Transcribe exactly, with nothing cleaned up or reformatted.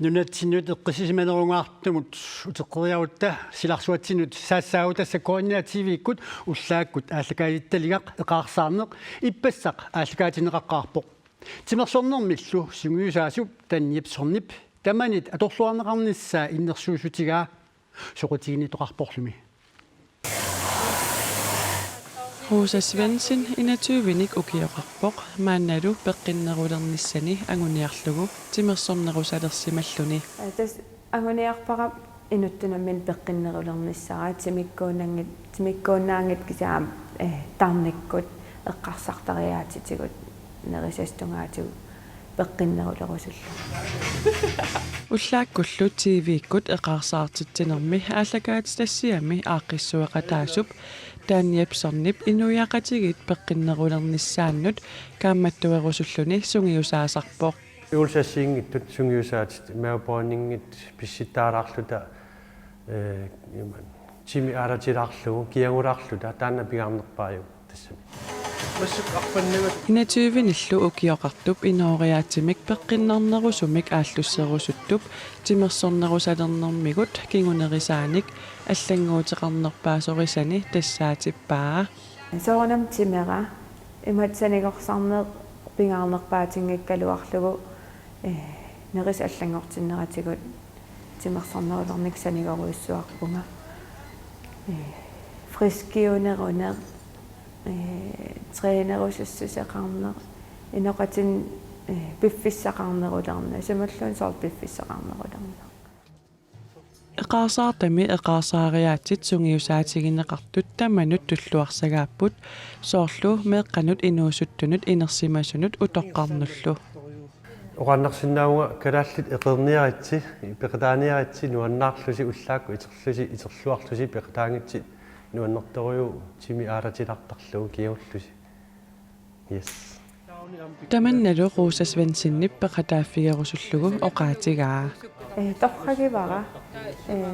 Nunatsinnut eqqissisimanerungaartumut uteqqeriarutta silarsuatsinnut saassaagutta, tassa K N R T V-kkut ullaakkut aallakaatitsittaliaq eqaarsaarneq ippassaq aallakaatinneqaqqaarpoq. Timersornermillu sungiusaasup Dan Jepsonip tamanit atorluarneqarnissaa innersuussutigaa soqutiginnittoqarporlumi. Rosa Svendsen enogtyvenik ukioqarpoq, maannalu peqqinnerulernissani anguniarlugu timersornerusalersimalluni. Tassa anguniarpara inuttunut nammineq peqqinnerulernissara, timikkuunnanngit-, timikkuunnaanngitsoq kisianni, eh, tarnikkut eqqarsartariaatsitigut nerisassat tungaatigut peqqinnerulerusullugit. Ullaakkullu T V-kkut eqaarsaartitsinermi aallakaatitassiami aaqqissueqataasup Dan Jepsonip inuiaqatigiit peqqinnerulernissaannut kaammattuerusulluni sungiusaasarpoq. Juulsassiinngitsut sungiusaatit, mavebåndinngit pissittaalaarluta, eh, timi aalatilaarlugu kiagulaarluta, taanna pingaarnerpaajuvoq tassami. Enogtyvenillu ukioqartup inooriaatsumik peqqinnarnerusumik aallusserusuttup timersornerusalernermigut kingunerisaanik allannguuteqarnerpaasorisani tassaatippaa. Soorunami timera imatut sanigorsarneq pingaarnerpaatinngikkaluarlugu, eh, nerisat allanngortinneratigut timersornerulernikka sanigorujussuarpunga. Eh, friskiuneruneq, eh, trænerusussuseqarneq, inoqatinni, eh, piffissaqarnerulerneq, isumalluunniit soorlu piffissaqarnerulerneq. Eqaarsaartami eqaarsaariaatsit sungiusaatigineqartut tamanut tulluarsagaapput, soorlu meeqqanut inuusuttunut inersimasunut utoqqarnullu. Oqaannarsinnaavunga kalaallit eqeerniaritsi, peqataaniaritsi nuannaarlusi, ullaakkut iterlusi, iterluarlusi peqataanngitsi nuannertorujuuvoq, timi aalatilaartarlugu kiagullusi. Yes. Tamannalu Rosa Svendsenip peqataaffigerusullugu oqaatigaa. Eh, torragivara, eh,